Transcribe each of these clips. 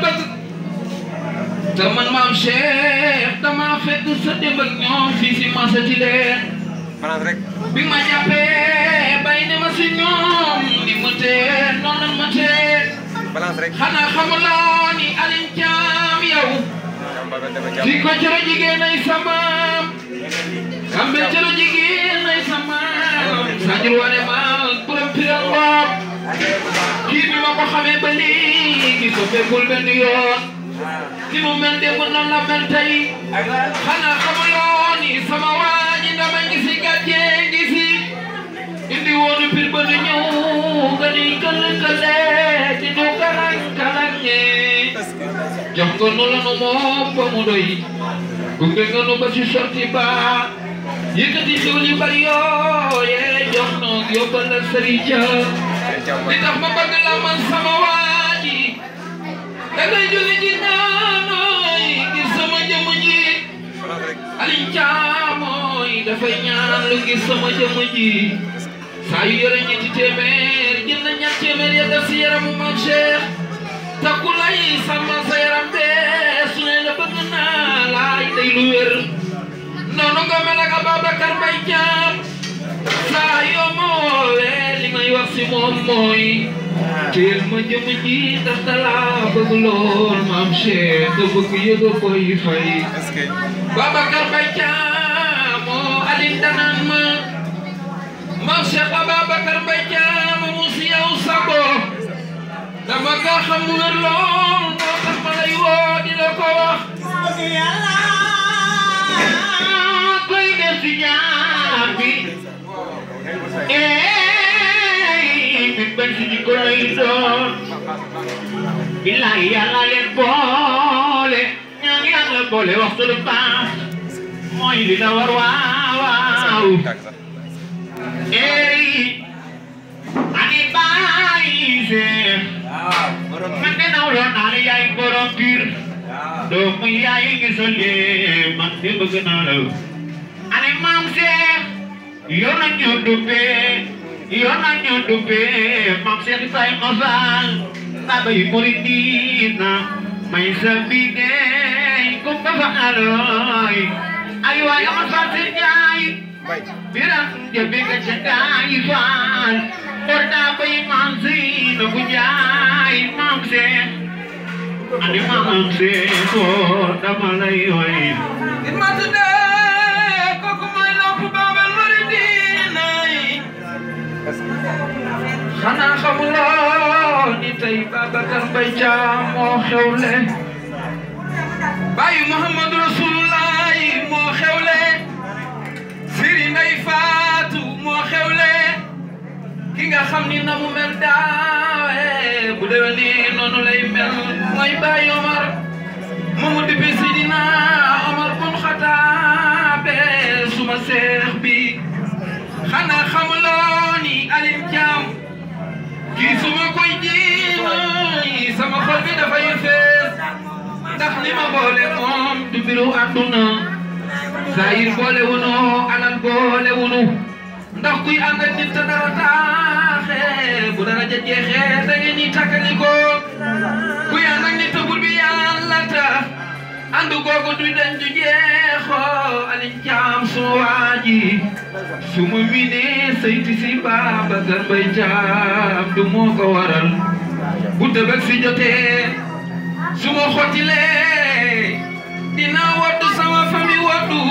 bëgg te man maam Cheikh dama fekk sa démb ak ñoom fii si masati leen bi ma jàppee bay ne ma si ñoom ni ma tee noonu lan ma tee xanaa xamuloo ni Alioune Thiam yow si ko coro jigéen ay samaam kambe coro jigéen ay samaam sajur wane maal buram piral bopp kii bi ma ko xamee ba léegi so fekkul benn yoon ni mu mel de mu noonu la mel tey xanaa xamuloo ni sama waa ji dama ngi si gàcce ngi si indi woonu pir ba nu ñëw nga ni këll-këlle di ñu karang-karangee jox nga nu la nu moom ba mu doy gunge nga nu ba si sorti ba yëkkati xiw li bari yooye jox noog yóbbal la sëriñ li tax ma bëgg la man sama waa ji dangay jóge ci naanooy ngir sama jëmm ji Alioune Thiam mooy dafay ñaan lu ngir sama jëmm ji saa yu yore ñetti téeméer jël na ñaar téeméer ya def si yaramu Maam Cheikh takku lay sàmmal sa yaram bee su ne la bëgg naa laay day lu wér noonu nga mel ak Ababacar Mbaye Thiam saa yoo ma woowee li may wax si moom mooy teel ma jëm ji ndax dala bëgg lool Maam Cheikh te bëgg yëg a koy fay Babacar Mbaye Thiam moo Alioune danaan ma Maam Cheikh Ababacar Mbaye Thiam mu si yow sago dama nga xam mu wér lool moo tax ma lay woo di la ko wax koy def si ñaar bi min bañ si di ko lay doon billahi yàlla leen boole ñaan yàlla boole waxtu lu baax mooy li la war waaw ani bàyyi seex man de nawloo naa ne yaay borom biir doomu yaay ngi solee man de bëgg naa la ani Maam Cheikh yow na ñu duppee Maam Cheikh Ibrahima Fall baba yi muridina may sa bigéey kum ba fa alooy ay waay ama Fall seen jaay biram jabe nga ca gaay Fall borda bay Maam Zeyna bu jaay Maam Cheikh ani Maam Cheikh ko dama lay way xanaa xamuloo ni tey Babacar Mbaye Thiam moo xewle Baye Mouhamadou Rasulullah moo xewle Siri Ndey Faatu moo xewle ki nga xam ni na mu mel daawe bu déwéni noonu lay mel mooy Baye Omar moomu dippe Sidina Omar bun Xataabe suma seex bi xanaa xamuloo ni Alioune Thiam kii su ma koy ji sama xol bi dafay fees ndax li ma boole moom du mbiru àdduna zahir boole wunu alal boole wunu ndax kuy ànd ak nit te dara taaxee bu dara jeexee da ngeen di takkali ko kuy ànd ak nit te bur bi yàlla tax ànd googu du den ju jeexoo Alioune Thiam suma waa ji su ma miinee sayti si Babacar Mbaye Thiam du moo ko waral bu tëbëg si jotee su ma xottilee dinaa waddu sama famille waddu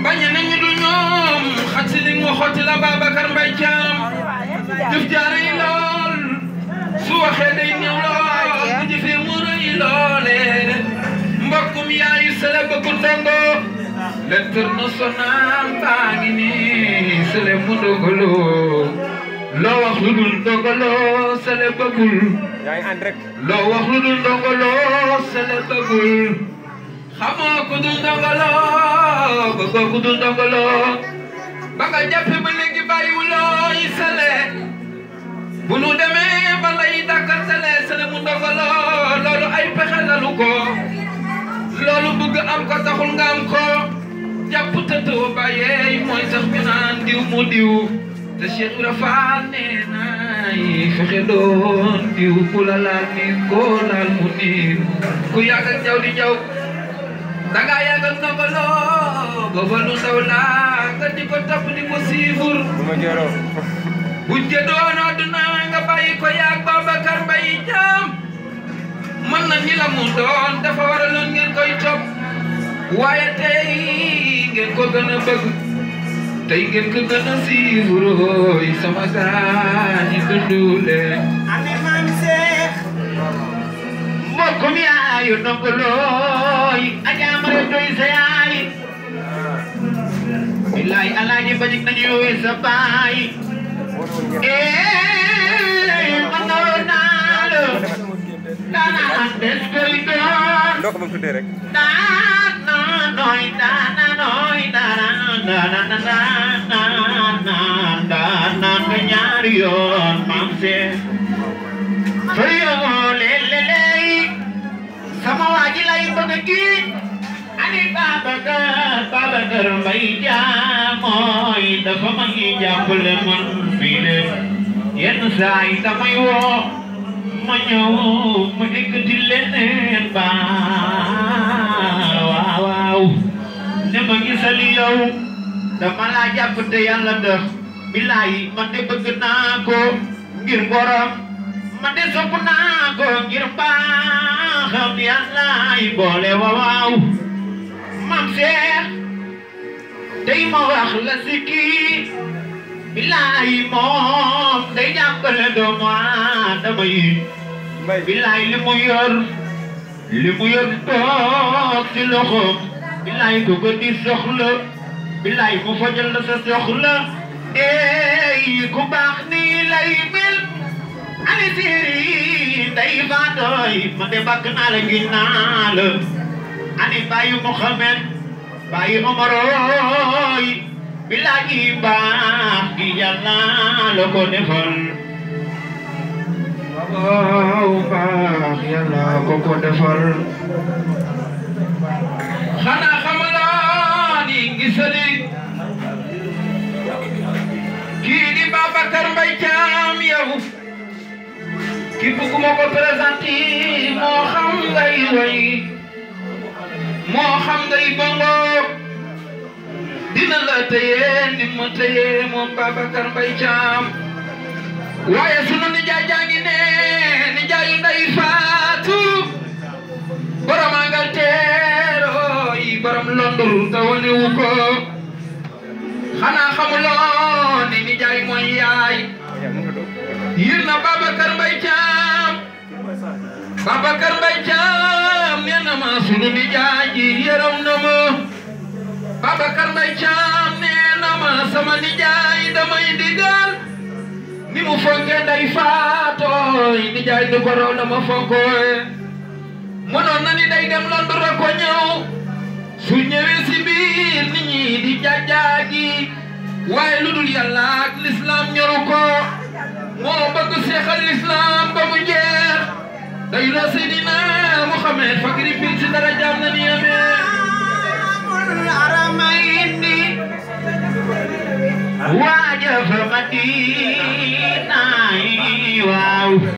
bañ a nañu du ñoom xaj si li ma xotti la Babacar Mbaye Thiam jëf jaare yi lool su waxee day ñëw lool bu jëfee mu rëy loole mbokkum yaayu sele bëggu ndongo l'international baa ngi nii sele mu ndogolo loo wax lu dul ndogolo sele bëggul loo wax lu dul ndogolo sele bëggul xamoo ku dul ndogolo bëggoo ku dul ndogolo ba nga jàppe ba léegi bàyyiwuloo yi sele bu nu demee ba lay dakkal sele mu ndogolo loolu ay pexe lalu ko loolu bëgg am ko taxul nga am ko jàpp tëtoo bàyyee mooy sax bi naan diw mu diw te Cheikh Ibra Fall nee na yi fexe doon diw ku la laal ni koo laal mu niin ku yàgg ak jaw di jaw danga yàgg ak ndogaloo booba lu ndaw laa nga di ko topp di ko siifur bu jëdoon àdduna nga bàyyi ko yàgg Babacar Mbaye Thiam mën na ni la mu doon dafa waraloon ngeen koy topp waaye tey ngeen ko gën a bëgg tey ngeen ko gën a siifur hooy sama gaañi dundule ami maam Seex mbokkum yaayu ndongolooy ajaamare doy sa yaay billaay alaaji bañik nañu yowe sa baay man naroon naa la daana des koy doon ndoo ko ba mu tuddee rek daana nooy daana nga ñaari yoon maam Seex fayoo leleley sama waaji lay bëgg kii ani Babacar Mbaye Thiam mooy dafa ma ngi jàppale man fii de yenn saa yi damay woo ma ñëw ma ekkati leneen ba waaw ne ma gisal yow dama laa jàpp te yàlla def bilaay man de bëgg naa ko ngir borom man de sopp naa ko ngir baaxam yàllaay boole waaw Maam Seex tey ma wax la si kii bilaay moom day jàppale doomu aadama yi bilaay li mu yor toog ci loxo bilaay ko ko di soxla bilaay mu fajal la sa soxla ku baax nii lay mel ani siri day faatooy ma de bakk naa la gis naa la ani bàyyi Muhammad bàyyi Omarooy bilaay baax gi Yàlla la ko defal waaw baax Yàlla ko defal xanaa xamaloo ni gisali kii di Babacar Mbaye Thiam yow ki bëgguma ko présenté moo xam ngay way moo xam ngay bongo dina la téye ni ma téye moom Babacar Mbaye Thiam waaye sunu nijaay jangi ne nijaayu Ndey Faatu borom Angleterre yi borom London te wane wu ko xanaa xamuloo ni nijaay mooy yaay yir na Babacar Mbaye Thiam Babacar Mbaye Thiam nee na ma sunu nijaay ji yërëm na ma Babacar Mbaye Thiam nee na ma sama nijaay damay digal ni mu fonke Ndey Faatooy nijaay du ko raw la ma fonkooy mënoon na ni day dem London rek ko ñëw su ñëwee si biir nit ñi di jaajaagi waaye lu dul Yàlla ak l'islam ñoru ko moo bëgg seexal l'islam ba mu jeex day la Seydina Muhammad fakiri mbir si dara jaam na ni amee aramayni waaja fa Madina